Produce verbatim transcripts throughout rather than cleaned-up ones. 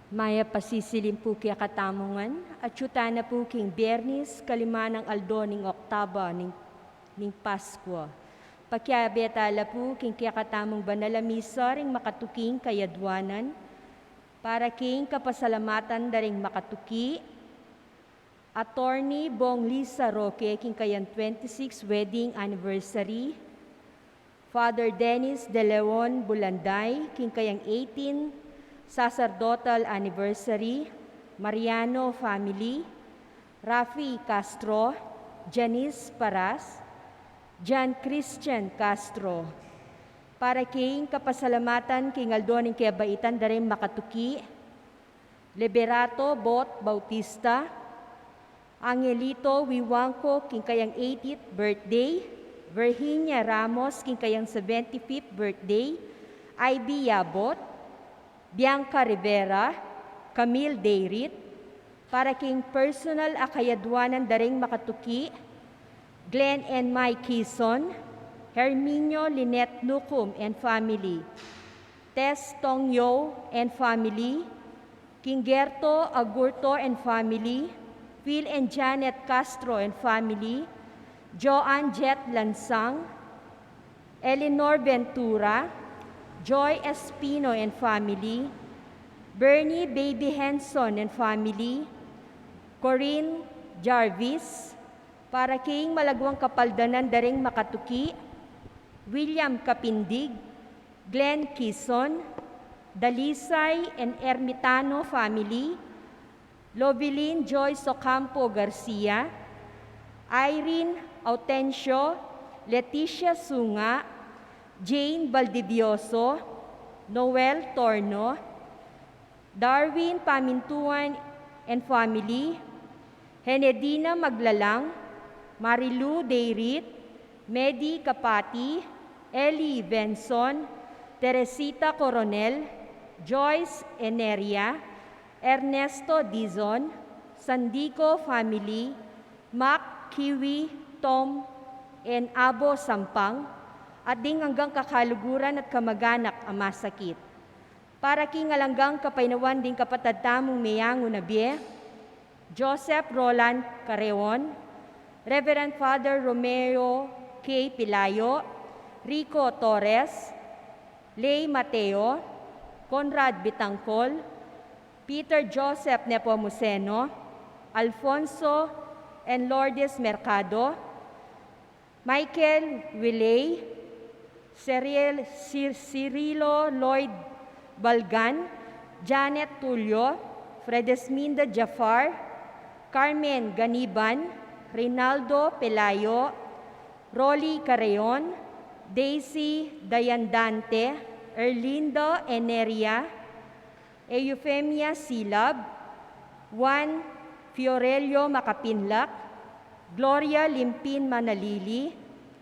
Mayap a sisilim pu kekatamu ngan, atyu tana pu king Biernis, kalima nang aldo ning Oktaba ning, ning Paskua. Pakiabe ta la pu king kekatamung banal a misa ring makatuking kayadwanan, para king kapasalamatan da ring makatuki, Attorney Bong Lisa Roque, king kayang twenty-six wedding anniversary. Father Dennis De Leon Bulanday, king kayang eighteen sacerdotal anniversary. Mariano family. Rafi Castro, Janice Paras, Jan Christian Castro. Para king kapasalamatan king aldo ning kebaitan da ring makatuki, Liberato Bot Bautista, Angelito Wiwangko king kayang eightieth birthday, Virginia Ramos king kayang seventy-fifth birthday, Ivy Yabot, Bianca Rivera, Camille Dayrit, para king personal a kayadwanan da ring makatuki, Glenn and Mike Kison, Herminio Lynette Nucum and family, Tess Tong Yo and family, King Gerto Agurto and family, Phil and Janet Castro and family, Joanne Jet Lansang, Eleanor Ventura, Joy Espino and family, Bernie Baby Henson and family, Corinne Jarvis, para king malaguang kapaldanan da ring makatuki, William Kapindig, Glenn Kison, Dalisay and Ermitano family, Lovelyn Joyce Ocampo Garcia, Irene Autencio, Leticia Sunga, Jane Valdivioso, Noel Torno, Darwin Pamintuan and family, Henedina Maglalang, Marilu Dayrit, Medi Kapati, Eli Benson, Teresita Coronel, Joyce Eneria, Ernesto Dizon, Sandico family, Mac, Kiwi, Tom, and Abo Sampang, at ding anggang kakaluguran at kamaganak a masakit. Para king alang anggang kapaynawan ding kapatad tamung meyangu na bie, Joseph Roland Careon, Reverend Father Romeo K. Pilayo, Rico Torres, Ley Mateo, Conrad Bitangcol, Peter Joseph Nepomuceno, Alfonso and Lourdes Mercado, Michael Willey, Cyril-, Cir-, Cirilo Lloyd Balgan, Janet Tulio, Fredesminda Jafar, Carmen Ganiban, Rinaldo Pelayo, Rolly Carreon, Daisy Dayandante, Erlinda Eneria, Eufemia Silab, Juan Fiorello Makapinlak, Gloria Limpin Manalili,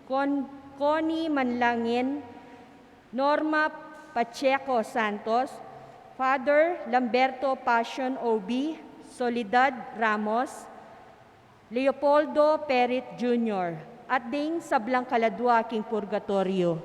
Con-, Connie Manlangin, Norma Pacheco Santos, Father Lamberto Passion O B, Soledad Ramos, Leopoldo Perit Junior, at ding sablang kaladua king purgatoryo.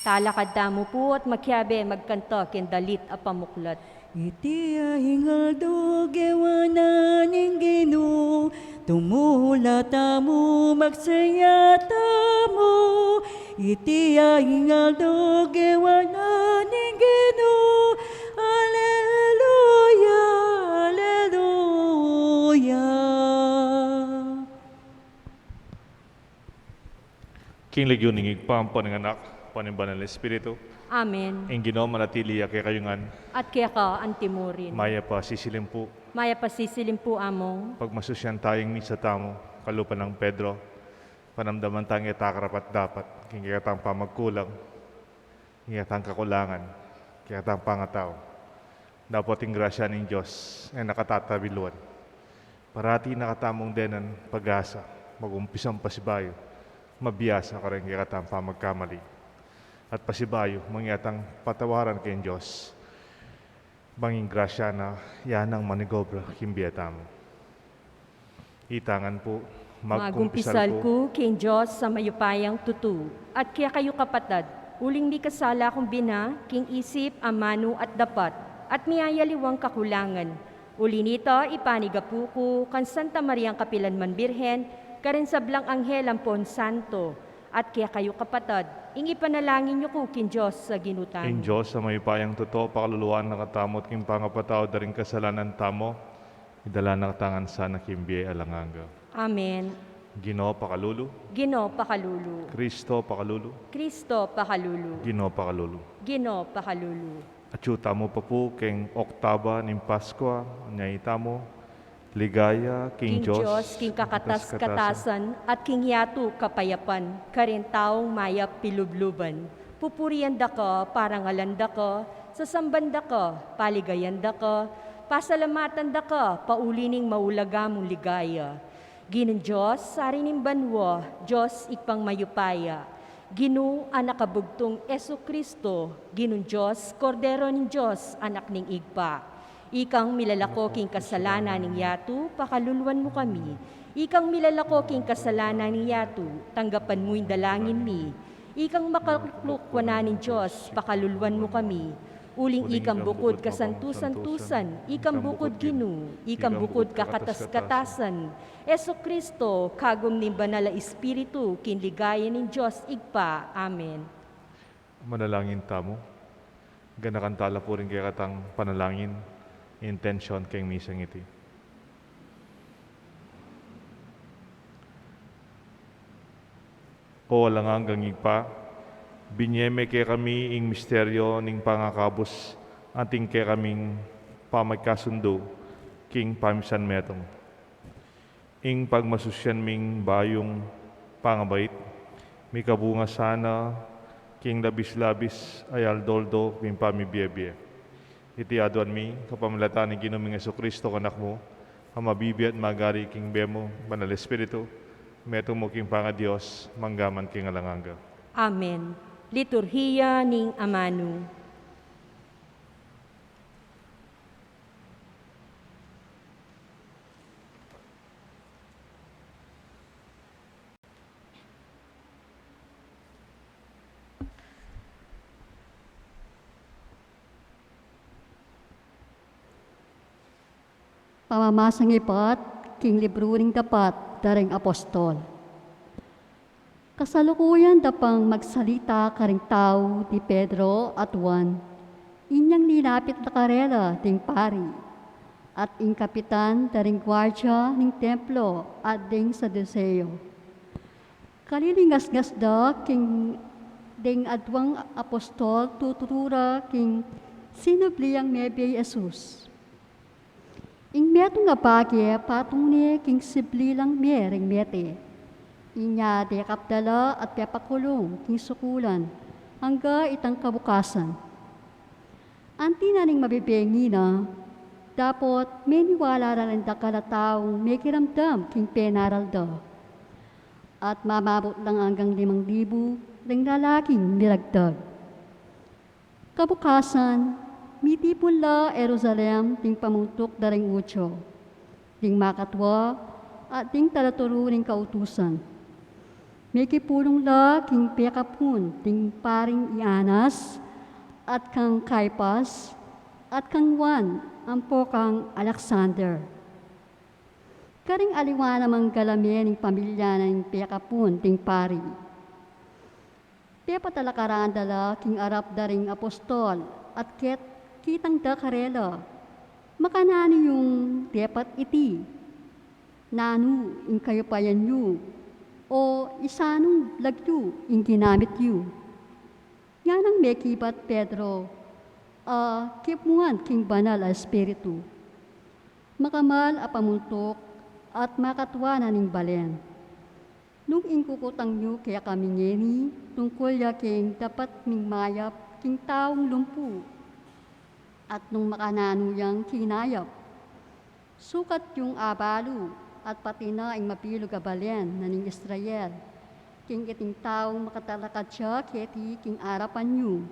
Talakad tamu pu at makiabe magkanta king dalit a pamuklat. Iti ing aldo gewa na ning Ginu, tumula tamu, magsaya tamu. Iti ing aldo gewa na ning Ginu. Aleluya, aleluya. King lagyu ning Ibpa, ampo ning Anak, ampo ning Banal a Espiritu. Amen. Ing Ginu manatili ya kekayu ngan. At keka antimurin. Mayap a sisilim pu. Mayap a sisilim pu, Among. Pagmasusyan taya ing misa tamu, kalupa nang Pedro, panamdaman tang e ta karapat-dapat king kekatang pamagkulang, king kekatang kakulangan, king kekatang pangatau. Dapot ing grasya ning Dios e na katatabiluan. Parati na katamung denan pag-asa, mag-umpisang pasibayu, mabiasa karing kekatang pamagkamali. At pasibayu, mangya tang patawaran king Dios. Bang ing grasya na, ya nang manigobra king bie tamu. Ita ngan pu, magkumpisal ku king Dios a mayupayang tutu, at kekayu kapatad, uling mikasala kung bina king isip, amanu at dapat, at miyayaliwang kakulangan. Uli nita, ipanigapu ku kang Santa Mariang kapilan man Birhen, karing sablang anghel ampon santo, at kekayu kapatad, ing ipanalangin yu ku king Dios a Ginu tamu. Ing Dios a mayupayang tutu, pakaluluan na katamu at king pangapatawad da ring kasalanan tamu, idala na katamu ngan sana king bie alang angga. Amen. Ginu pakalulu. Ginu pakalulu. Kristo pakalulu. Kristo pakalulu. Ginu pakalulu. Ginu pakalulu. Atyu tamu pa pu king oktaba ning Paskua, nya itamu, ligaya king Dios king kakatas-katasan, at king yatu kapayapan, karing taung mayap pilubluban. Pupurian da ka, parangalan da ka, sasamban da ka, paligayan da ka, pasalamatan da ka, pauli ning maulaga mung ligaya. Ginung Dios, Ari ning banua, Dios Ibpang mayupaya, Ginu, Anak a bugtung Jesukristo, Ginung Dios, Kordero ning Dios, Anak ning Ibpa. Ikang milalako king kasalanan ning yatu, pakaluluan mu kami. Ikang milalako king kasalanan ning yatu, tanggapan mu ing dalangin mi. Ikang makalukluk wanan ning Dios, pakaluluan mu kami. Uling ikang bukud kasantu-santusan, ikang bukud Ginu, ikang bukud kakatas-katasan, Jesukristo, kagum ning Banal a Espiritu, king ligaya ning Dios Ibpa. Amen. Manalangin tamu. Ganakan tala pu ring kekatang panalangin, intensyon king misang iti. O alang anggang Ibpa, binie me kekami ing misteryo ning pangakabus anting kekaming pamagkasundu king pamisan metung. Ing pagmasusyan ming bayung pangabait, mikabunga sana king labis-labis a aldo-aldo king pamibie-bie. Iti aduan mi, kapamilatan ning Ginu ming Jesukristo, Anak mu, a mabibie at magari king bie mu, Banal Espiritu, metung mu king pangaDios, mangga man king alang angga. Amen. Liturhiya ning Amanu. Pamamasang ibat king libru ning Dapat da ring Apostol. Kasalukuyan da pang magsalita karing tau di Pedro at Juan, inyang linapit la karela ding pari, at ing kapitan da ring guardia ning templo at ding Saduseo. Kalilingasngas da king ding aduang apostol, tuturu ra king sinubli yang mebie i Jesus. Ing metung a bage patung ne king sibli lang me ring mete. Inya dekap da la at pepakulung king sukulan, angga itang kabukasan. Anti na ning mabibengi na, dapot meniwala ra ring dakal a taung mekiramdam king penaral da. At mamabut lang anggang limang libu ring lalaking miragdag. Kabukasan, mitipun la Jerusalem ding pamuntuk da ring Judio, ding makatua, at ding talaturu ning kautusan. Mekipulung la king pekapun ding paring i Anas, at kang Caiaphas, at kang Juan, ampo kang Alexander. Karing aliwa namang galame ning pamilya na ning pekapun ding pari. Pepatalakaran da la king arap da ring apostol, at ket kitang da karela, makananu yung depat iti? Nanu ing kayupayan yu? O isanung lagyu ing ginamit yu? Nganang mekibat Pedro a kipuan king Banal a Espiritu, makamal a pamuntuk at makatua na ning balen. Nung ing kukutang yu kekami ngeni tungkul ya king dapat ming mayap king taung lumpu, at nung makananu yang kinayap, sukat yung abalu, at pati na ing mabilug a balen na ning Israel, king iting taung makatalakad ya keti king arapan yu,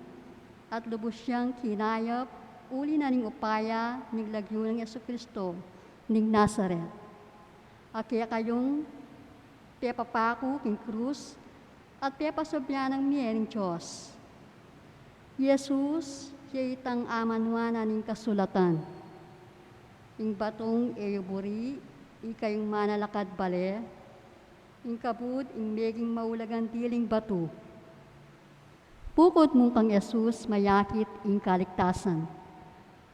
at lubus yang kinayap, uli na ning upaya ning lagyu nang Jesucristo ning Nazaret, a kekayung pepapaku king krus, at pepasubyan nang mie ning Dios. Jesus, ya itang amanuan na ning kasulatan. Ing batung e yu buri, ikayung manalakad bale, ing kabud ing meging maulagang diling batu. Bukud mung kang Jesus mayakit ing kaligtasan,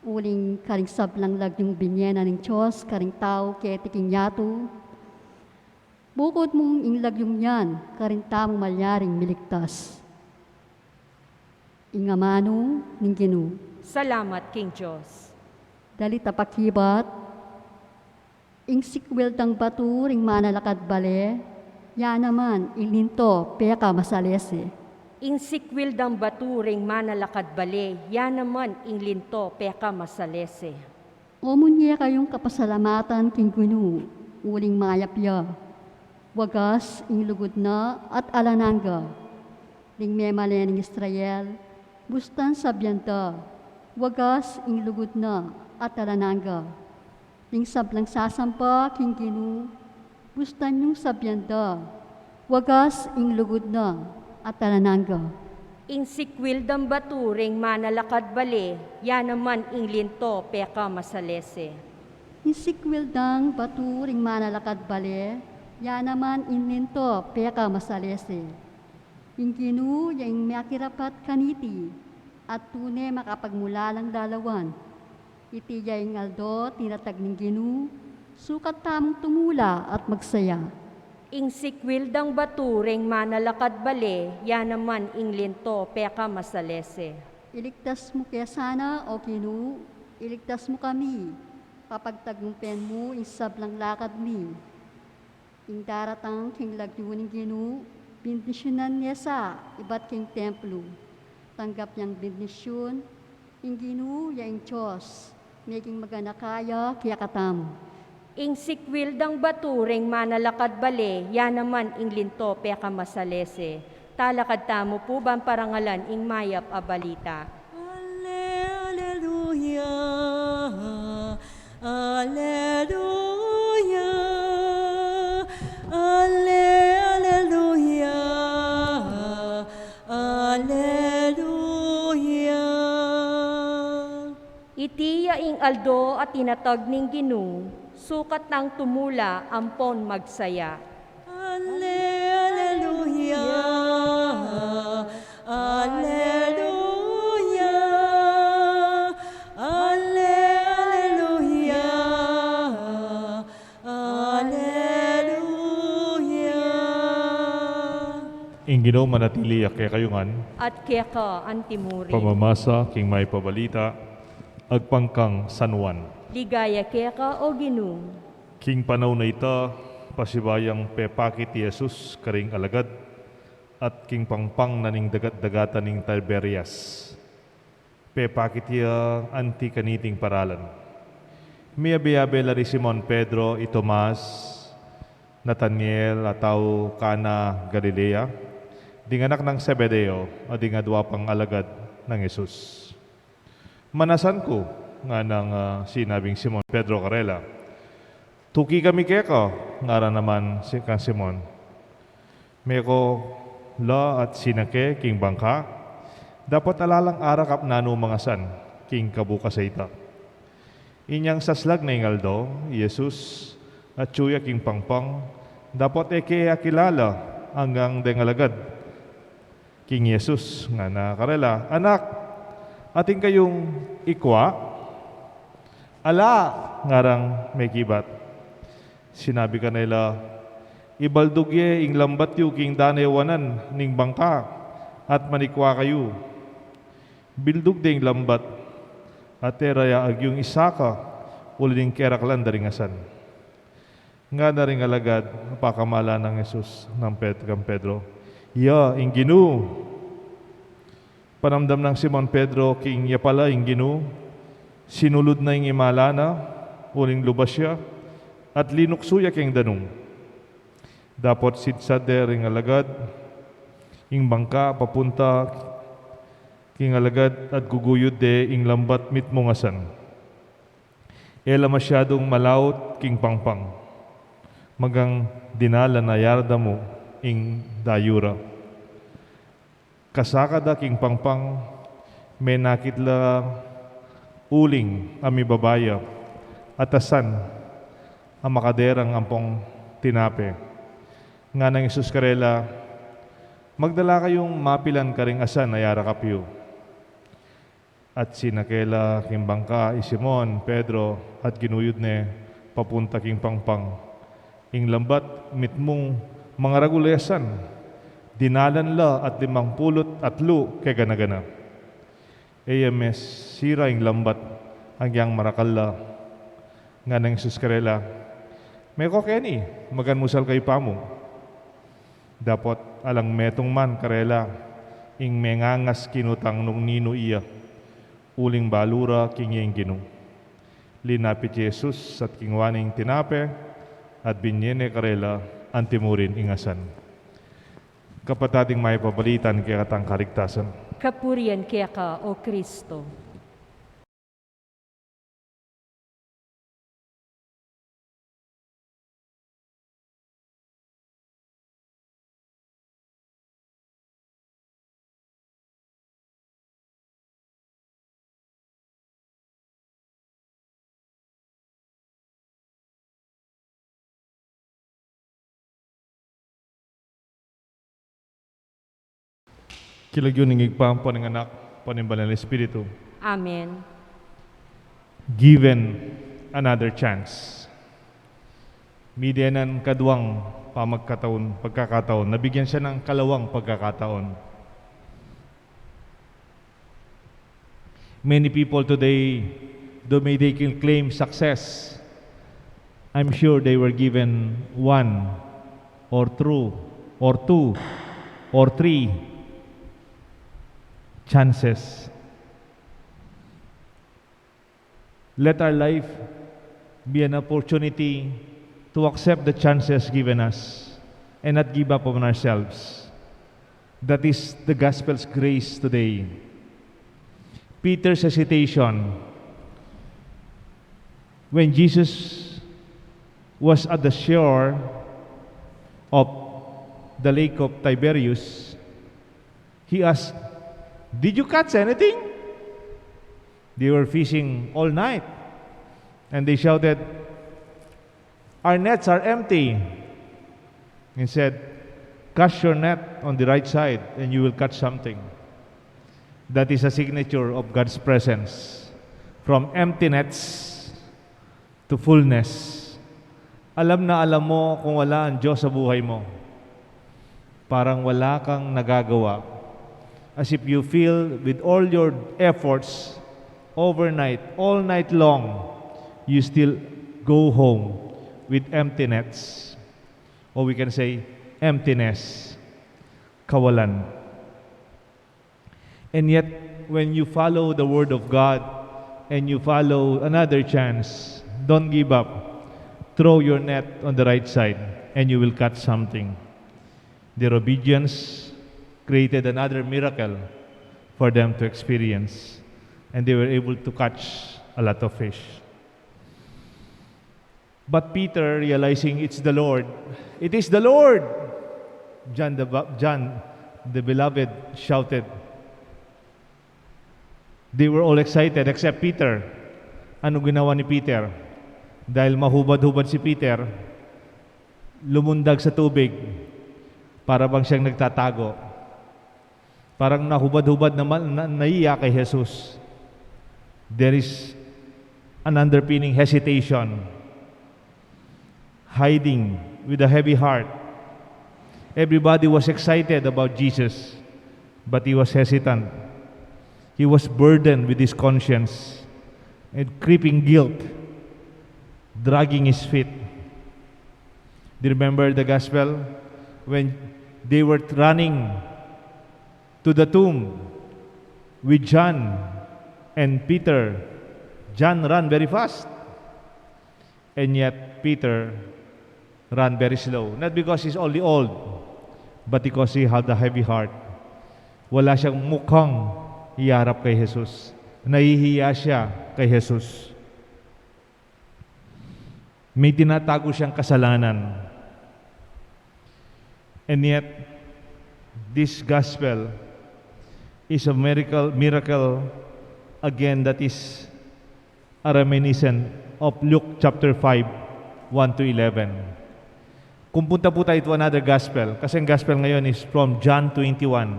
uling karing sablang lagyung binie na ning Dios karing tau keti king yatu, bukud mung ing lagyung yan karin tamu malyaring miligtas. Ing amanu ning Ginu. Salamat king Dios. Dalit a pakibat. Ing sikwil dang batu ring manalakad bale, ya naman ing linto pekamasalese. Ing sikwil dang batu ring manalakad bale, ya naman ing linto pekamasalese. O munye kayung kapasalamatan king Ginu, uling mayap ya. Wagas ing lugud na at alang angga. Ding memalen ning Israel, bustan sabyan da, wagas ing lugud na at alang angga. Ding sablang sasampa king Ginu, bustan yung sabyan da, wagas ing lugud na at alang angga. Ing sikwil dang batu ring manalakad bale, ya naman ing linto pekamasalese. Ing sikwil dang batu ring manalakad bale, ya naman ing linto pekamasalese. Ing Ginu ya ing makirapat kaniti, at tune makapagmulalang lalawan. Iti ya ing aldo tinatag ning Ginu, sukat tamung tumula at magsaya. Ing sikwil dang batu ring manalakad bale, ya naman ing linto pekamasalese. Iligtas mu ke sana, O Ginu, iligtas mu kami, kapagtagumpen mu ing sablang lakad mi. Ing daratang king lagyu ning Ginu, bendisyunan ne sa ibat king templu. Tanggap yang bendisyun, ing Ginu ya ing Dios, meging maganaka ya kekatamu. Ing sikwil dang batu ring manalakad bale, ya naman ing linto pekamasalese. Talakad tamu pu ban parangalan ing mayap a balita. Ale, aleluya, aleluya, ale, aleluya, aleluya. Iti ya ing aldo a tinatag ning Ginu, sukat tang tumula ampon magsaya. Ale, aleluya, aleluya, ale, aleluya, aleluya. Ing Ginu manatili ya kekayu ngan. At keka antimurin. Pamamasa king mayap a balita agpang kang San Juan. Ligaya keka, O Ginu. King panaun a ita, pasibayung pepakit i Jesus karing alagad, at king pampang na ning dagat-dagatan ning Tiberias, pepakit ya anti kaniting paralan. Miyabe-yabe la ri Simon Pedro, i Tomas, Nataniel, a tau Cana Galilea, ding anak nang Zebedeo, at ding adua pang alagad nang Jesus. Manasan ku, nganang, ah, sinabing Simon Pedro karela. Tuki kami keka, ngara naman si, kang Simon. Meko la at sinake king bangka, dapot ala lang arakap nanu mangasan king kabukas a ita. Inyang saslag ne ing aldo, i Jesus atyu ya king pangpang, dapot e ke akilala anggang deng alagad king Jesus, ngana karela, "Anak, atin kayung ikua?" "Ala," ngarang mekibat. Sinabi kanela, "Ibaldug ye ing lambat yu king danewanan ning bangka at manikua kayu." Bildug de ing lambat at e ra ya agyung isaka uli ning keraklan da ring asan. Ngana ring alagad a pakamala nang Jesus nang Ped-, kang Pedro, "Iya ing Ginu." Panamdam nang Simon Pedro king iya pala ing Ginu, sinulud na ing imala na uling lubas ya at linuksu ya king danum. Dapot sidsad de ring alagad ing bangka papunta king alagad at guguyud de ing lambat mitmung asan. E la masyadung malaut king pangpang, magang dinalan a yarda mu ing dayu ra. Kasaka da king pangpang, menakit la uling a mibaba ya at asan a makaderang ampong tinape. Nganang Jesus karela, "Magdala kayung mapilan karing asan a yarakap yu." At sinake la king bangka i Simon Pedro at ginuyud ne papunta king pangpang. Ing lambat mitmung mangaragul a asan, dinalan la at limang pulu't atlu kegana-gana. E ya mesira ing lambat agyang marakal la. Nganang Jesus karela, "Meko keni, maganmusal kayu pamu." Dapot alang metung man karela ing mengangas king utang nung ninu iya, uling balu ra king iya ing Ginu. Linapit i Jesus at kingwa ne ing tinape at binye ne karela, anti mu rin ing asan. Kapatad, ing mayap a balita ning kekatang kaligtasan. Kapurian keka, O Kristo. King lagyu ning Ibpa, ampo ning Anak, ampo ning Banal a Espiritu. Amen. Given another chance. Mide nang kaduang pamagkataon, pagkakataon. Nabigyan siya ng kalawang pagkakataon. Many people today, though may they can claim success, I'm sure they were given one or two or two or three chances. Let our life be an opportunity to accept the chances given us and not give up on ourselves. That is the gospel's grace today. Peter's hesitation when Jesus was at the shore of the lake of Tiberias, he asked, "Did you catch anything?" They were fishing all night, and they shouted, "Our nets are empty." He said, "Cast your net on the right side and you will catch something." That is a signature of God's presence. From empty nets to fullness. Alam na alam mo kung wala ang Diyos sa buhay mo, parang wala kang nagagawa. As if you feel with all your efforts, overnight, all night long, you still go home with empty nets. Or we can say, emptiness. Kawalan. And yet, when you follow the Word of God and you follow another chance, don't give up. Throw your net on the right side and you will catch something. Their obedience created another miracle for them to experience, and they were able to catch a lot of fish. But Peter, realizing it's the Lord, "It is the Lord!" John the, Ba- John the Beloved shouted. They were all excited except Peter. Ano ginawa ni Peter? Dahil mahubad-hubad si Peter, lumundag sa tubig para bang siyang nagtatago. Parang nahubad-hubad na, ma- na naiya kay Jesus. There is an underpinning hesitation, hiding with a heavy heart. Everybody was excited about Jesus, but he was hesitant. He was burdened with his conscience and creeping guilt dragging his feet. Do you remember the gospel? When they were running to the tomb with John and Peter, John ran very fast. And yet, Peter ran very slow. Not because he's only old, but because he had a heavy heart. Wala siyang mukhang iharap kay Jesus. Nahihiya siya kay Jesus. May tinatago siyang kasalanan. And yet, this gospel is a miracle, miracle again that is a reminiscent of Luke chapter five, one to eleven. Kung punta po tayo to another gospel, kasi ang gospel ngayon is from John twenty-one,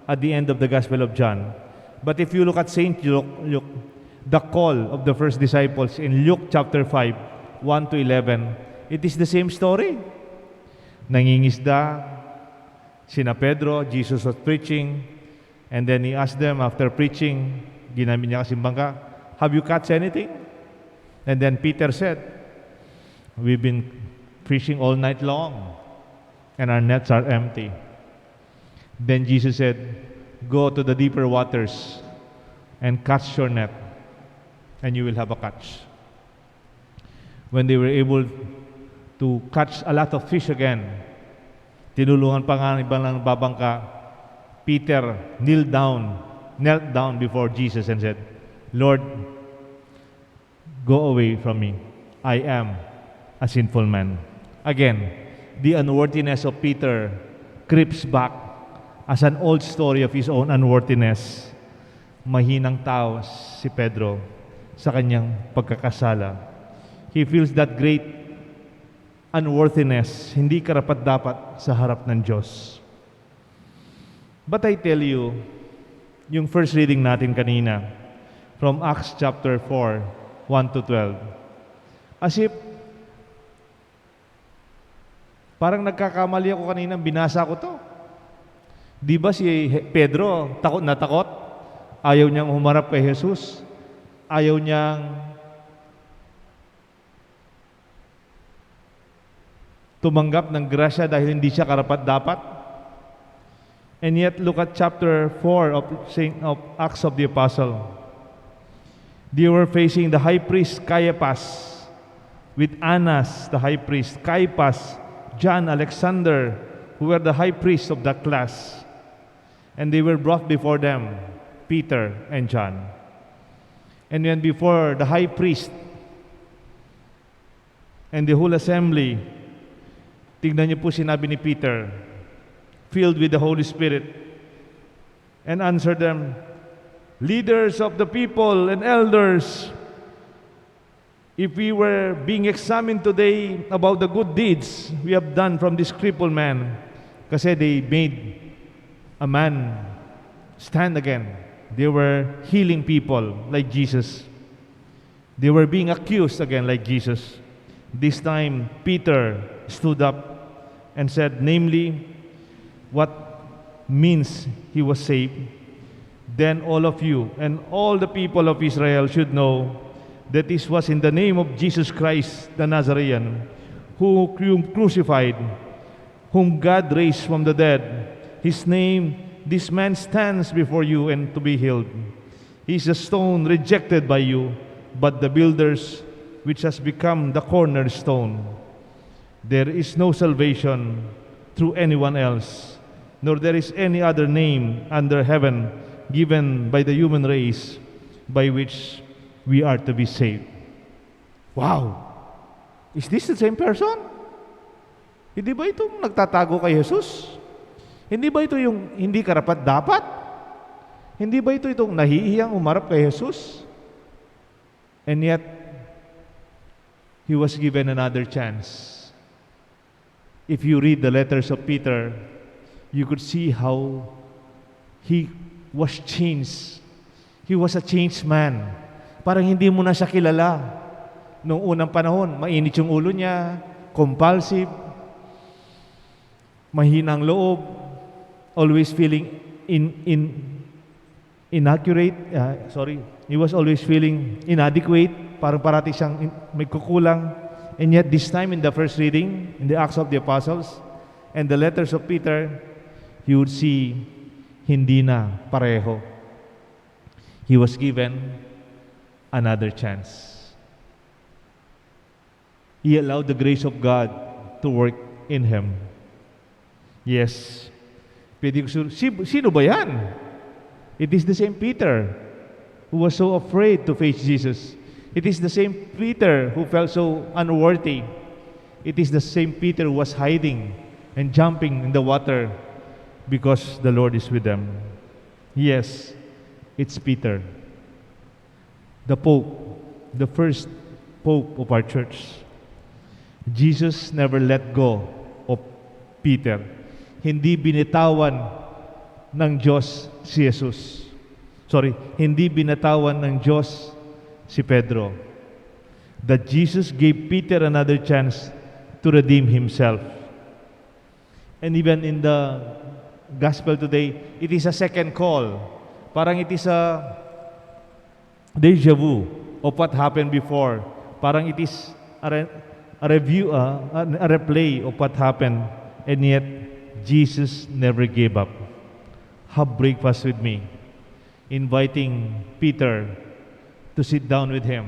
at the end of the Gospel of John. But if you look at Saint Luke, Luke, the call of the first disciples in Luke chapter five, one to eleven, it is the same story. Nangingisda sina Pedro, Jesus was preaching, and then he asked them after preaching, ginamit niya kasing bangka, "Have you caught anything?" And then Peter said, "We've been fishing all night long, and our nets are empty." Then Jesus said, "Go to the deeper waters and cast your net, and you will have a catch." When they were able to catch a lot of fish again, tinulungan pa nga ng ibang nangbabangka, Peter kneeled down, knelt down before Jesus and said, "Lord, go away from me. I am a sinful man." Again, the unworthiness of Peter creeps back as an old story of his own unworthiness. Mahinang tao si Pedro sa kanyang pagkakasala. He feels that great unworthiness, hindi karapat-dapat sa harap ng Diyos. But I tell you, yung first reading natin kanina, from Acts chapter four, one to twelve, as if, parang nagkakamali ako kanina, binasa ko to. Di ba si He- Pedro, takot na takot? Ayaw niyang humarap kay Jesus. Ayaw niyang tumanggap ng grasya dahil hindi siya karapat-dapat. And yet, look at chapter four of Saint, of Acts of the Apostle. They were facing the high priest Caiaphas, with Annas, the high priest, Caiaphas, John, Alexander, who were the high priests of that class. And they were brought before them, Peter and John. And when before the high priest and the whole assembly, tignan niyo po sinabi ni Peter, filled with the Holy Spirit, and answered them, "Leaders of the people and elders, if we were being examined today about the good deeds we have done from this crippled man," kasi they made a man stand again. They were healing people like Jesus. They were being accused again, like Jesus. This time, Peter stood up and said, namely, what means he was saved. Then all of you and all the people of Israel should know that this was in the name of Jesus Christ the Nazarene, who you crucified, whom God raised from the dead. His name, this man stands before you and to be healed. He is a stone rejected by you, but the builders, which has become the cornerstone. There is no salvation through anyone else, nor there is any other name under heaven given by the human race by which we are to be saved. Wow! Is this the same person? Hindi ba itong nagtatago kay Jesus? Hindi ba ito yung hindi karapat-dapat? Hindi ba ito itong nahihiyang umarap kay Jesus? And yet, he was given another chance. If you read the letters of Peter, you could see how he was changed. He was a changed man. Parang hindi mo na siya kilala. Noong unang panahon, mainit yung ulo niya, compulsive, mahinang loob, always feeling in, in, inaccurate, ah, sorry, he was always feeling inadequate, parang parati siyang in, may kukulang. And yet this time in the first reading, in the Acts of the Apostles and the letters of Peter, you would see hindi na pareho. He was given another chance. He allowed the grace of God to work in him. Yes. Pwede ko sur-, si-, sino ba yan? It is the same Peter who was so afraid to face Jesus. It is the same Peter who felt so unworthy. It is the same Peter who was hiding and jumping in the water because the Lord is with them. Yes, it's Peter, the Pope, the first Pope of our church. Jesus never let go of Peter. Hindi binitawan ng Diyos si Jesus. Sorry, hindi binitawan ng Diyos si Pedro. That Jesus gave Peter another chance to redeem himself. And even in the gospel today, it is a second call. Parang it is a deja vu of what happened before. Parang it is a, re- a review, uh, a, a replay of what happened. And yet, Jesus never gave up. Have breakfast with me, inviting Peter to sit down with him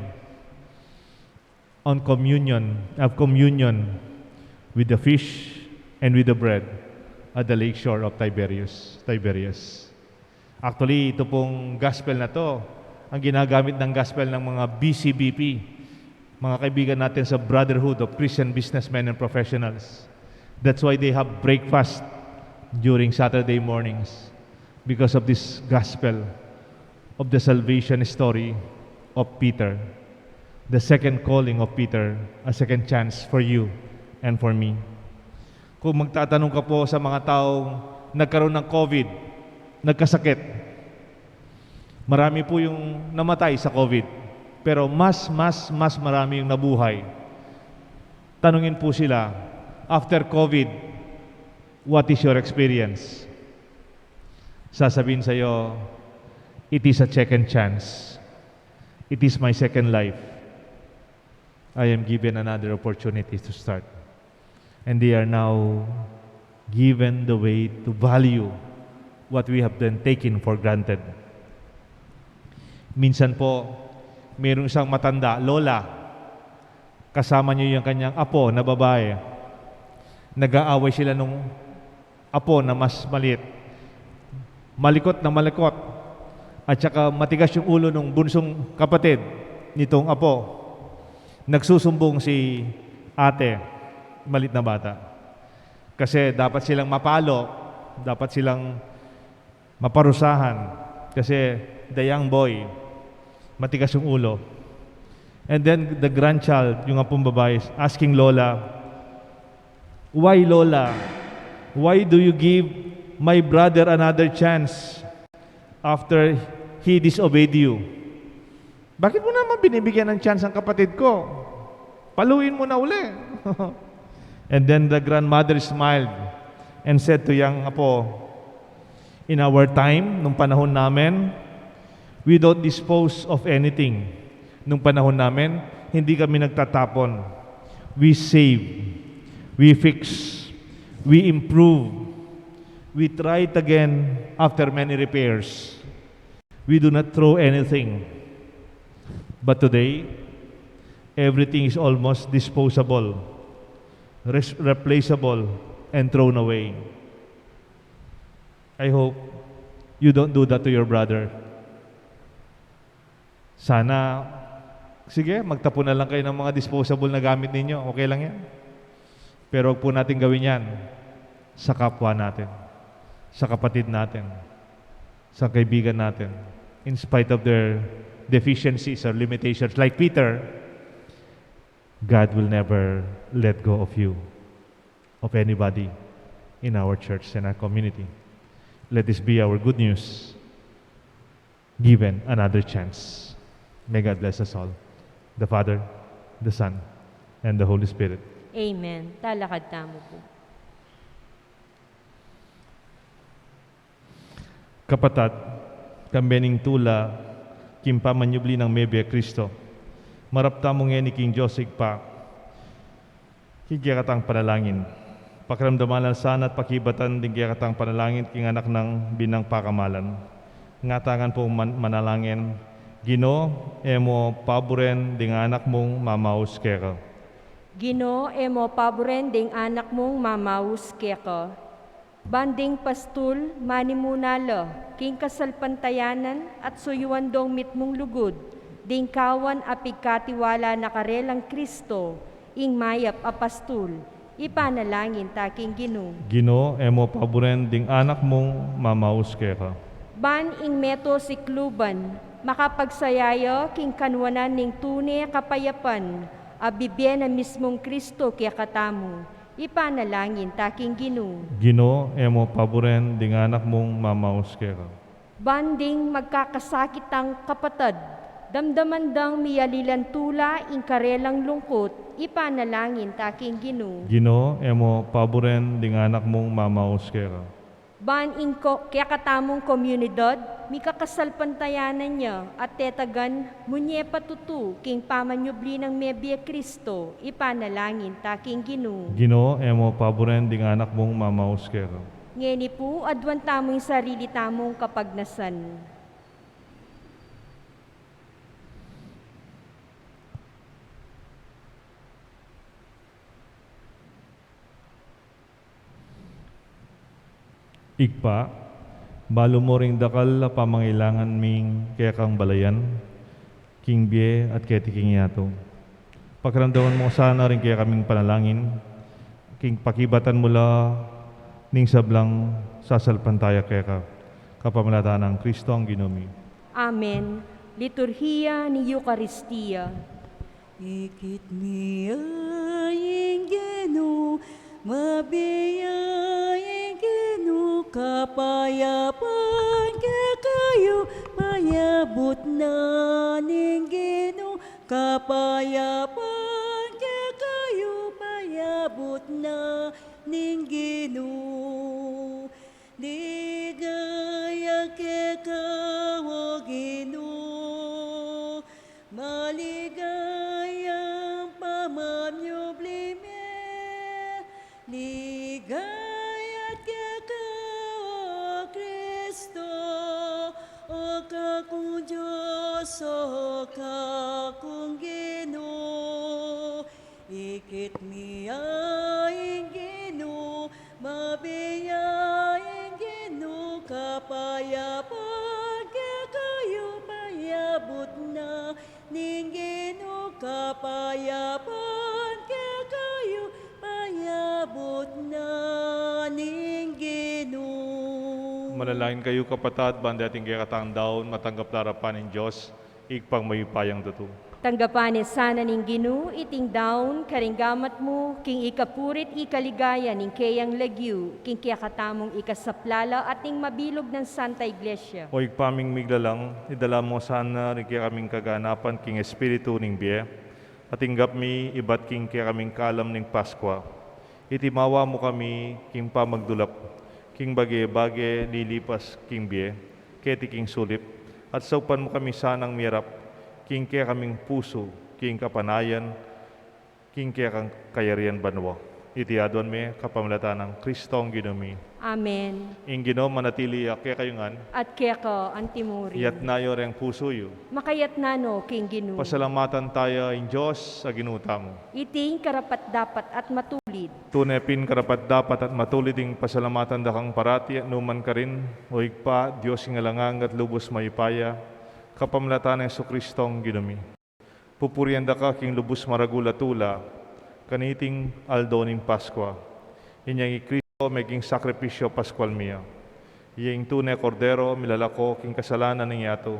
on communion, have communion with the fish and with the bread at the lake shore of Tiberias. Tiberias. Actually, ito pong gospel na to, ang ginagamit ng gospel ng mga B C B P, mga kaibigan natin sa Brotherhood of Christian Businessmen and Professionals. That's why they have breakfast during Saturday mornings, because of this gospel of the salvation story of Peter, the second calling of Peter, a second chance for you and for me. Kung magtatanong ka po sa mga taong nagkaroon ng COVID, nagkasakit, marami po yung namatay sa COVID, pero mas, mas, mas marami yung nabuhay. Tanungin po sila, "After COVID, what is your experience?" Sasabihin sa'yo, "It is a second chance. It is my second life. I am given another opportunity to start." And they are now given the way to value what we have been taken for granted. Minsan po, mayroong isang matanda, lola, kasama niya yung kanyang apo na babae. Nag-aaway sila nung apo na mas maliit. Malikot na malikot. At saka matigas yung ulo nung bunsong kapatid nitong apo. Nagsusumbong si ate, malit na bata. Kasi dapat silang mapalo, dapat silang maparusahan. Kasi the young boy, matigas yung ulo. And then the grandchild, yung apong babae, asking Lola, "Why, Lola? Why do you give my brother another chance after he disobeyed you? Bakit mo naman binibigyan ng chance ang kapatid ko? Paluin mo na uli." And then the grandmother smiled and said to young apo, "In our time, nung panahon namin, we don't dispose of anything." Nung panahon namin, hindi kami nagtatapon. We save, we fix, we improve, we try it again after many repairs. We do not throw anything. But today, everything is almost disposable, res- replaceable, and thrown away. I hope you don't do that to your brother. Sana, sige, magtapon na lang kayo ng mga disposable na gamit ninyo. Okay lang yan. Pero wag po natin gawin yan sa kapwa natin. sa kapatid natin, sa kaibigan natin, in spite of their deficiencies or limitations, like Peter, God will never let go of you, of anybody in our church and our community. Let this be our good news, given another chance. May God bless us all. The Father, the Son, and the Holy Spirit. Amen. Talakad tamu pu. Kapatad, kambe ning tula king pamanyubli nang mebie Kristo, marap tamu ngeni king Dios Ibpa king kekatang panalangin. Pakiramdaman na la sana at pakibatan ding kekatang panalangin king anak nang binang pakamalan. Ngatamu ngan pung man-, manalangin, Ginu, e mu paburen ding anak mung mamaus keka. Ginu, e mu paburen ding anak mung mamaus keka. Ban ding pastul, manimuna la king kasalpantayanan at suyuan dong mitmung lugud ding kawan a pigkatiwala na karelang Kristo, ing mayap a pastul. Ipanalangin ta king Ginu. Ginu, e mu paburen ding anak mung mamaus keka. Ban ing meto sikluban makapagsaya ya king kanuanan ning tune kapayapan a bibie na mismung Kristo kekatamu. Ipanalangin ta king Ginu. Ginu, e mu paburen ding anak mung mamaus keka. Ban ding magkakasakit a kapatad, damdaman dang miyalilan tula ing karelang lungkut, ipanalangin ta king Ginu. Ginu, e mu paburen ding anak mung mamaus keka. Ban ing ko-, kekatamung komunidad, mikakasalpantayanan ya at tetagan mu ne patutu king pamanyubli nang mebie Kristo, ipanalangin ta king Ginu. Ginu, e mu paburen ding anak mung mamaus keka. Ngeni pu, aduan tamu ing sarili tamung kapagnasan. Ibpa, balu mu ring dakal a pamangailangan ming kekang balayan, king bie at keti king yatu. Pakiramdaman mu sana ring kekaming panalangin, king pakibatan mu la ning sablang sasalpantaya keka. Kapamilatan nang Kristong Ginu mi. Amen. Liturhiya ning Eukaristia. Ikit mi ya ing Ginu, mabie ya ing Ginu, kapayapan kekayu, payabut na ning Ginu, kapayapan kekayu, payabut na ning Ginu. Ligaya keka, O Ginu, maligayang pamanyubli mi. Ligaya keka, O Kristo, o kakung Dios, o kakung Ginu. Ikit mi ya ing Ginu, mabie ya ing Ginu, kapayapan kekayu, payabut na ning Ginu, kapayapan kekayu, payabut na ning Ginu. Manalangin kayu, kapatad, ban ding kekatang daun matanggap la arapan ning Dios, Ibpang mayupayang tutu. Tanggapan ne sana ning Ginu iting daun karing gamat mu, king ikapurit ikaligaya ning keyang lagyu, king kekatamung ikasaplala at ning mabilug nang Santa Iglesia. O Ibpa ming miglalang, idala mu sana ring kekaming kaganapan king espiritu ning bie, at tinggap mi ibat king kekaming kalam ning Paskwa. Iti mawa mu kami king pamagdulap king bage-bage lilipas king bie keti king sulip, at saupan mu kami sanang miyarap king kekaming pusu king kapanayan king kekang kayarian banua. Iti aduan mi kapamilatan nang Kristong Ginu mi. Amen. Ing Ginu manatili ya kekayu ngan. At keka antimurin. Yatna yu reng pusu yu. Makayatna no king Ginu. Pasalamatan taya ing Dios a Ginu tamu. Iti ing karapat-dapat at matulid. Tune pin karapat-dapat at matulid ing pasalamatan da kang parati at nukarin man, O Ibpa, Dios king alang angga at lubus mayupaya, kapamilatan nang Jesukristong Ginu mi. Pupurian da ka king lubus maragul a tula kaniting aldo ning Paskwa. Inyang i Kristo meging sakripisyu Paskwal mi ya. Iya ing tune Kordero, milalako king kasalanan ning yatu.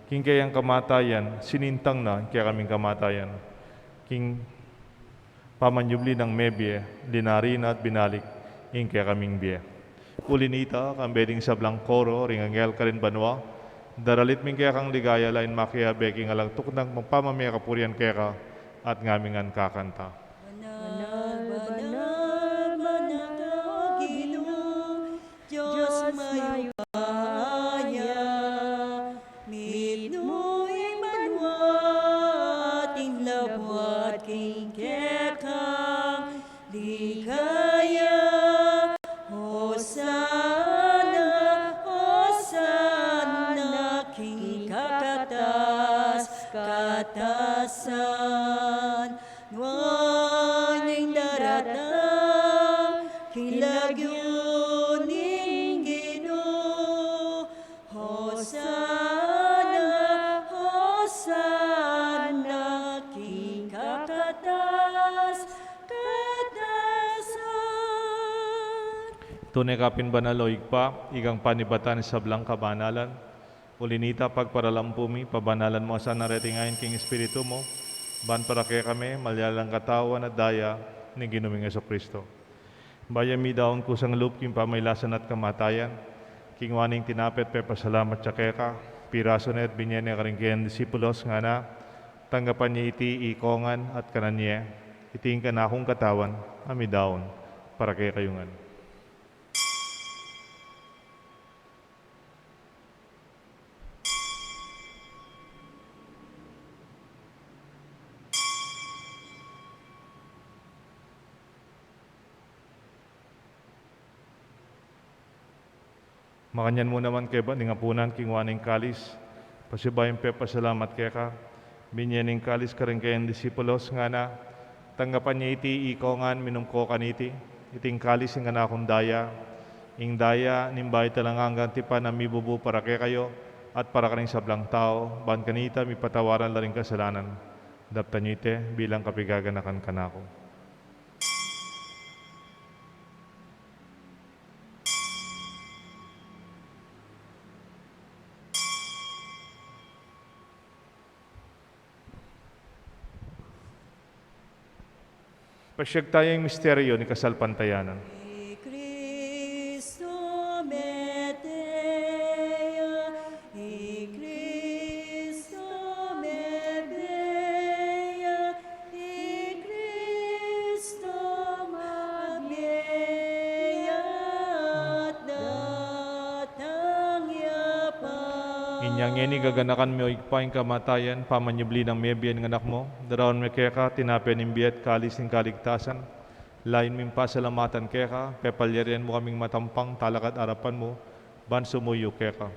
King keyang kamatayan, sinintang na ing kekaming kamatayan. King pamanyubli nang mebie, linari na at binalik ing kekaming bie. Uli nita, kambe ding sablang koro ring anghel karin banua, daralit mi ing kekang ligaya, lain makiabe king alang tuknang magpamamie kapurian keka, at ngaming ngan kakanta. Banal, banal, banal ka, Ginu, Dios mayupaya, mitmu ing banua at ing labuad king kekang ligaya. Hosana, Hosana king kakatas-katasan. Nuan ing daratang king lagyu ning Ginu. Hosana, Hosana king kakatas-katasan. Tune ka pin banal, o Ibpa, ikang panibatan ning sablang kabanalan. Uli nita, pagparalampu mi, pabanalan mu sana reting ain king Espiritu mu, ban para kekami malyari lang katawan at daya ning Ginu ming Jesucristo. Bayu mi daun kusang lub king pamailasan at kamatayan, kingwa ne ing tinape at pepasalamat ya keka, pirasu ne at binye ne karing keyang disipulos, ngana: Tanggapan ye iti ikongan at kanan ye, iti ing kanakung katawan a midaun para kekayu ngan. Makanyan mu naman kaybat ning apunan, kingwa ne ing kalis, pasibayu ing pepasalamat keka, binye ne ing kalis karing keyang disipulos, ngana: Tanggapan ye iti ikongan, minum ko kaniti, iti ing kalis ning kanakung daya, ing daya ning bayu at alang anggang tipan a mibubu para kekayu at para karing sablang tau, ban kanita mipatawaran la ring kasalanan. Daptan yu iti bilang kapigaganakan kanaku. Pasiag taya ing misteryu ning kasalpantayanan. I Kristu mete ya, i Kristu mebie ya, i Kristu mabie ya, at datang ya pa. Inya ngeni gaganakan mi, o Ibpa, ing kamatayan, pamanyubli nang mebie ning Anak mu, daraun mi keka tinape ning bie at kalis ning kaligtasan. Layun ming pasalamatan keka, pepalyarian mu kaming matampang talakad king arapan mu, ban sumuyu keka.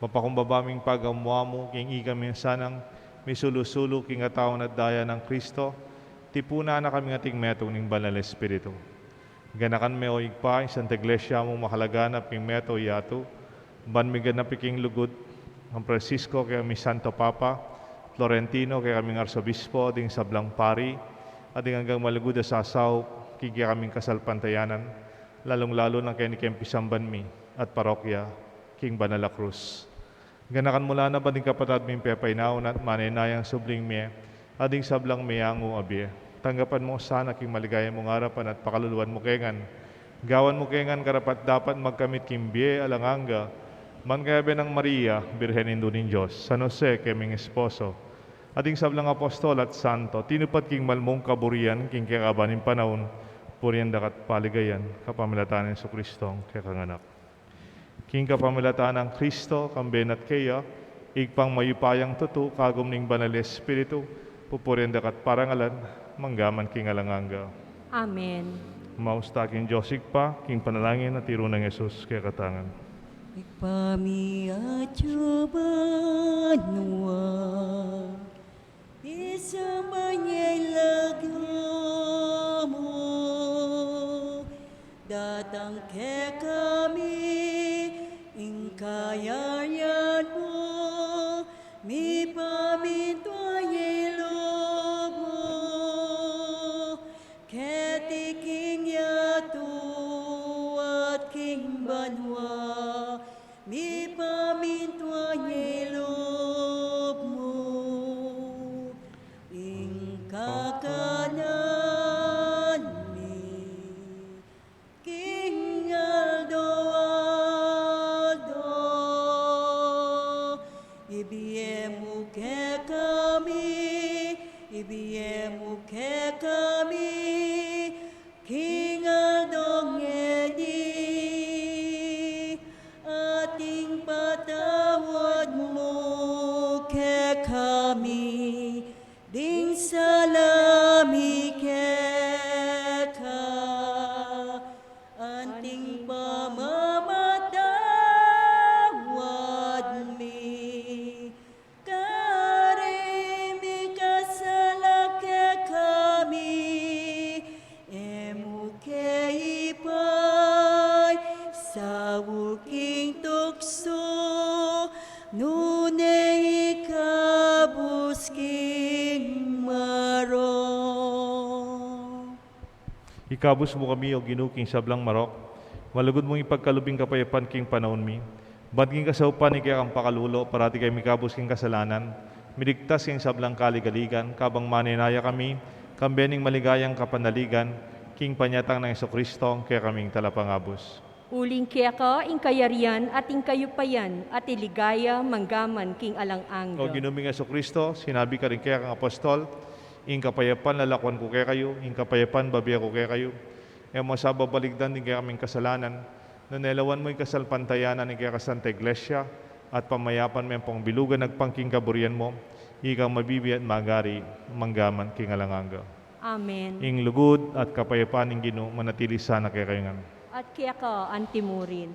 Mapakumbaba ming pagamu-amu king ikami sanang misulu-sulu king katawan at daya nang Kristo, tipunan na kaming ating metung ning Banal Espiritu. Ganakan me, o Ibpa, ing Santa Iglesia mung makalaganap king metung yatu, ban miganap king lugud nang Francisco, kekaming Santo Papa, Florentino, kekaming Arsobispo, ding sablang pari, at ding anggang malugud a sasaup king kekaming kasalpantayanan, lalung-lalu na keni keng pisamban mi at parokya king Banal a Krus. Ganakan mu la naman ding kapatad ming pepainawa at manenayang subling mie, at ding sablang meangu a bie. Tanggapan mu sana king maligaya mung arapan at pakaluluan mu ke ngan. Gawan mu ke ngan karapat-dapat magkamit king bie alang angga, mangkayabe nang Maria, Birhen Indu ning Dios, San Jose, keming esposo, at ding sablang apostol at santo, tinupad king malmung kaburian king kekaban ning panaun, purian da ka at paligayan, kapamilatan nang Jesucristong kekang Anak. King kapamilatan nang Kristo, kambe na at keya, Ibpang mayupayang tutu, kagum ning Banal Espiritu, pupurian da ka at parangalan, mangga man king alang angga. Amen. Maus ta king Dios Ibpa, king panalangin a tiru nang Jesus kekatang ngan. Ibpa mi atsu ka banua, misamban ya ing lagyu mu, datang kekami ing kayarian mu, mipamintuan ya ing lub mu keti king yatu at king banua. Mipamintuan ya ing lub mu, ing kakanan mi king aldo-aldo, ibie mu kekami, ibie mu kekami, king aldo ngeni, at ipatawad mu kekami, ding sala mi keka, anti ing pamamatawad mi karing mikasala kekami, e mu ke ipaisaul king tuksu, nune ikabus king marok. Ikabus mu kami, O Ginu, king sablang marok. Malugud mung ipagkalub ing kapayapan king panaun mi. Ban king kasaupan ning kekang pakalulu, parati kaming mikabus king kasalanan, miligtas king sablang kaligaligan, kabang manenaya kami, kambe ning maligayang kapanaligan, king panyatang nang Jesucristo, kekaming talapangabus. Uling keka ing kayarian at ing kayupayan at ing ligaya manggaman king alang angga. O Ginu ming Jesucristo, sinabi karing kekang apostol, ing kapayapan lalakwan ku kekayu, ing kapayapan babie ku kekayu. E mu sa babaligdan ding kekaming kasalanan, nune lawan mu ing kasalpantayanan ning kekang Santa Iglesia, at pamayapan me ampong bilugan agpang king kaburian mu, ikang mabibie at magari manggaman king alang angga. Amen. Ing lugud at kapayapan ning Ginu manatili sana kekayu ngan. At keka antimurin.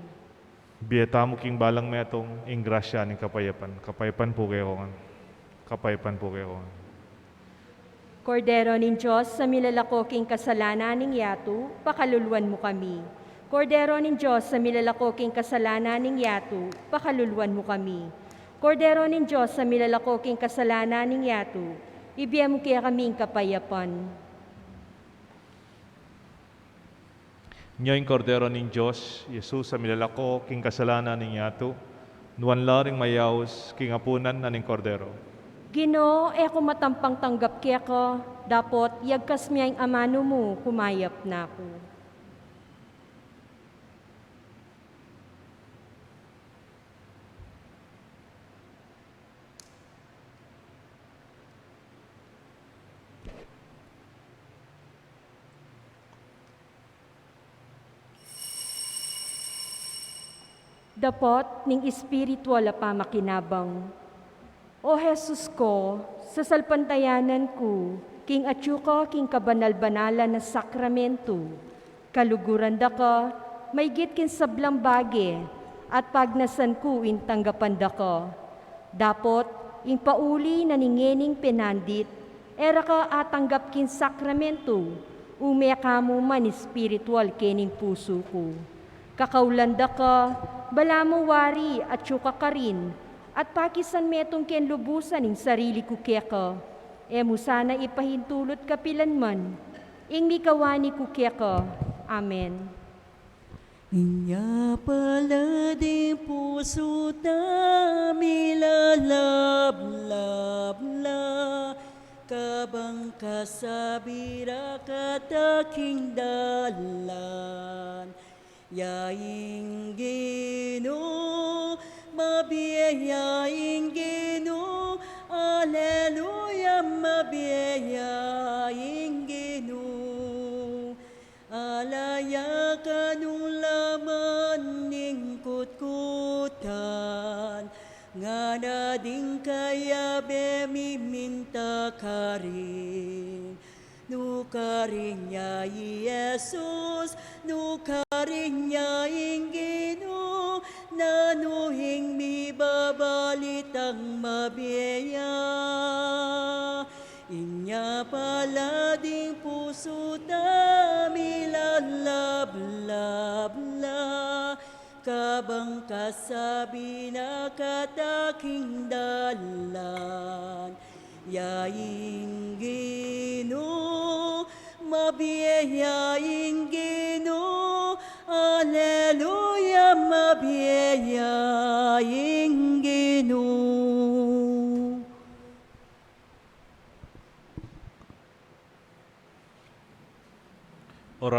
Bie tamu king balang metung ing grasya ning kapayapan. Kapayapan pu kekongan. Kapayapan pu kekongan. Kordero ning Dios, a milalako king kasalanan ning yatu, pakaluluan mu kami. Kordero ning Dios, a milalako king kasalanan ning yatu, pakaluluan mu kami. Kordero ning Dios, a milalako king kasalanan ning yatu, ibie mu kekami ing kapayapan. Nyo ing Kordero ning Dios, Jesus, a milalako king kasalanan ning yatu, nuan la ring mayaus king apunan na ning Kordero. Ginu, e ku matampang tanggap keka, dapot yagkas me ing amanu mu, kumayap na ku. Dapot ning espiritual a pamakinabang. O Jesus ko, sasalpantayanan ku king atyu ka king kabanal-banalan a sakramentu. Kaluguran da ka maigit king sablang bage, at pagnasan ku ing tanggapan da ka. Dapot ing pauli na ning ngening penandit, e ra ka atanggap king sakramentu, ume ka mu man espiritual kening pusu ku. Kakaulan da ka, balamu wari atyu ka karin, at pakisan metung keng lubusan ing sarili ku keka. E mu sana ipahintulut kapilan man ing mikawani ku keka. Amen. Inya pala ding pusu ta milalablab la, kabang kasabi ra kata king dalan. Ya ing Ginu, mabie ya ing Ginu, aleluya, mabie ya ing Ginu. Ala ya kanung laman ning kutkutan, ngana ding kayabe mi minta karin. Nukarin ya i Jesus, nukarin ya ing Ginu, nanu ing mibabalitang mabie ya. Inya pala ding pusu ta milalablab la, kabang kasabi na kata king dalan. Ya ing Ginu, mabie ya ing Ginu, aleluya, mabie ya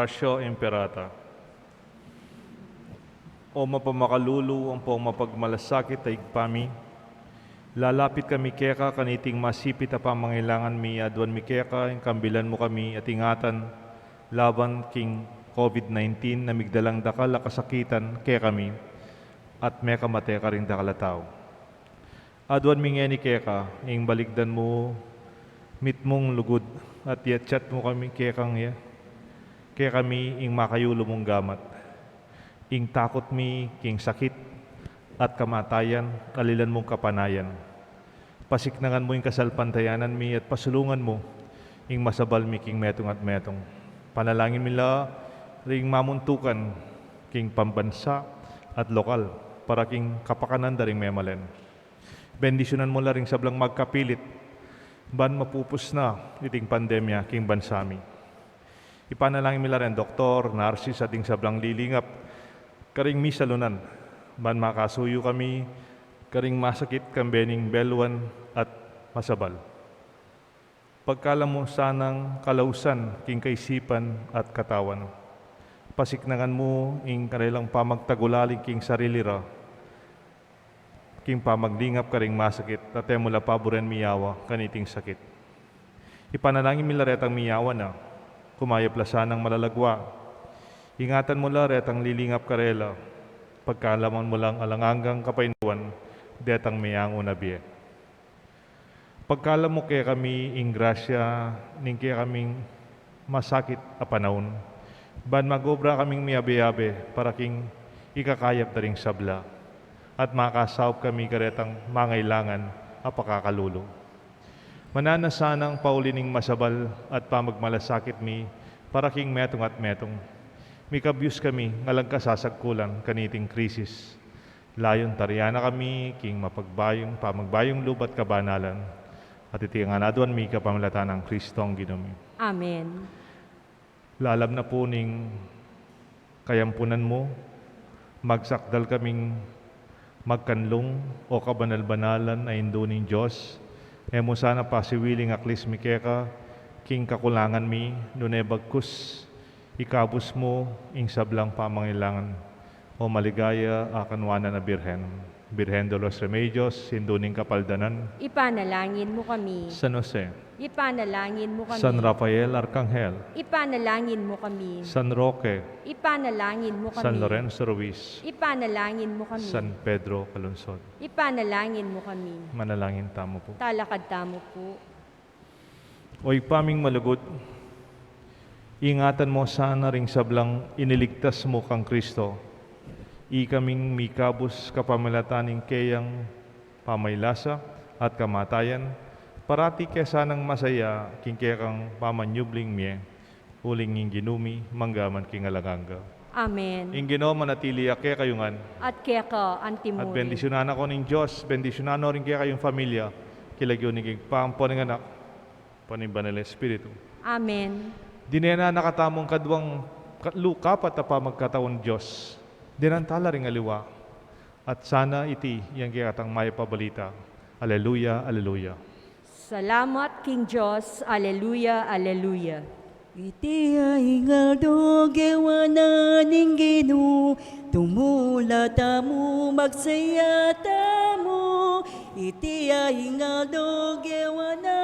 Passio Imperata. O mapamakalulu ampong mapagmalasakit a Ibpa mi, lalapit kami keka kaniting masipit a pamangailangan mi, aduan mi keka ing kambilan mu kami at ingatan laban king COVID nineteen a migdalang dakal a kasakitan kekami at mekamate karing dakal a tau. Aduan mi ngeni keka ing balikdan mu mitmung lugud at yatyat mu kami kekang ya, kekami ing makayulu mung gamat. Ing takut mi king sakit at kamatayan, alilan mung kapanayan. Pasiknangan mu ing kasalpantayanan mi at pasulungan mu ing masabal mi king metung at metung. Panalangin mi la ring mamuntukan king pambansa at lokal para king kapakanan da ring memalen. Bendisyunan mu la ring sablang magkapilit ban mapupus na iting pandemya king bansa mi. Ipanalangin mi la ring doktor, narsis, at ding sablang lilingap karing misalunan ban makasuyu kami karing masakit kambe ning beluan at masabal. Pagkalam mu sanang kalausan king kaisipan at katawan. Pasiknangan mu ing karelang pamagtagulaling king sarili ra king pamaglingap karing masakit, at e mu la paburen miyawa kaniting sakit. Ipanalangin mi la retang miyawa na, kumayap la sanang malalagwa. Ingatan mu la retang lilingap karela, pagkalaman mu lang alang anggang kapainduan detang meyangu na bie. Pagkalam mu kekami ing grasya ning kekaming masakit a panaun, ban mag-obra kaming miyabe-yabe para king ikakayap da ring sabla, at makasaup kami karetang mangailangan a pakakalulu. Mananu na sanang pauli ning masabal at pamagmalasakit mi para king metung at metung. Mikabyus kami ng alang kasasagkulan kaniting krisis. Layun tarian na kami king mapagbayung, pamagbayung lub at kabanalan. At iti ngan aduan mi kapamilatan nang Kristong Ginu mi. Amen. Lalam na pu ning kayampunan mu, magsakdal kaming magkanlung, o kabanal-banalan a Indu ning Dios. E mu sana pasiwiling aklis mi keka king kakulangan mi, nune bagkus ikabus mu ing sablang pamangailangan. O maligaya a kanuanan a Birhen, Birhen de los Remedios, Indu ning Kapaldanan. Ipanalangin mu kami. San Jose. Ipanalangin mu kami. San Rafael Arkanghel. Ipanalangin mu kami. San Roque. Ipanalangin mu kami. San Lorenzo Ruiz. Ipanalangin mu kami. San Pedro Calungsod. Ipanalangin mu kami. Manalangin tamu pu. Talakad tamu pu. O Ibpa ming malugud, ingatan mu sana ring sablang iniligtas mu kang Kristo. Ikaming mikabus kapamilatan ning keyang pamaylasa at kamatayan, parati ke sanang masaya king kekang pamanyubling mie, uling ing Ginu mi mangga man king alang angga. Amen. Ing Ginu manatili ya kekayu ngan. At keka antimurin. At bendisyunan na ko ning Dios, bendisyunan no ring kekayung familia, king lagyu ning Ibpa, ampo ning Anak, ampo ning Banal Espiritu. Amen. Dine na na katamung kaduang ka-, lu-, kapat a pamagkataun Dios. Dinan tala ring aliwa. At sana iti yang kekatang mayap a balita. Aleluya, aleluya. Salamat king Dios. Aleluya, aleluya. Iti ya ing aldo gewa na ning Ginu, tumula tamu, magsaya tamu. Iti ya ing aldo gewa na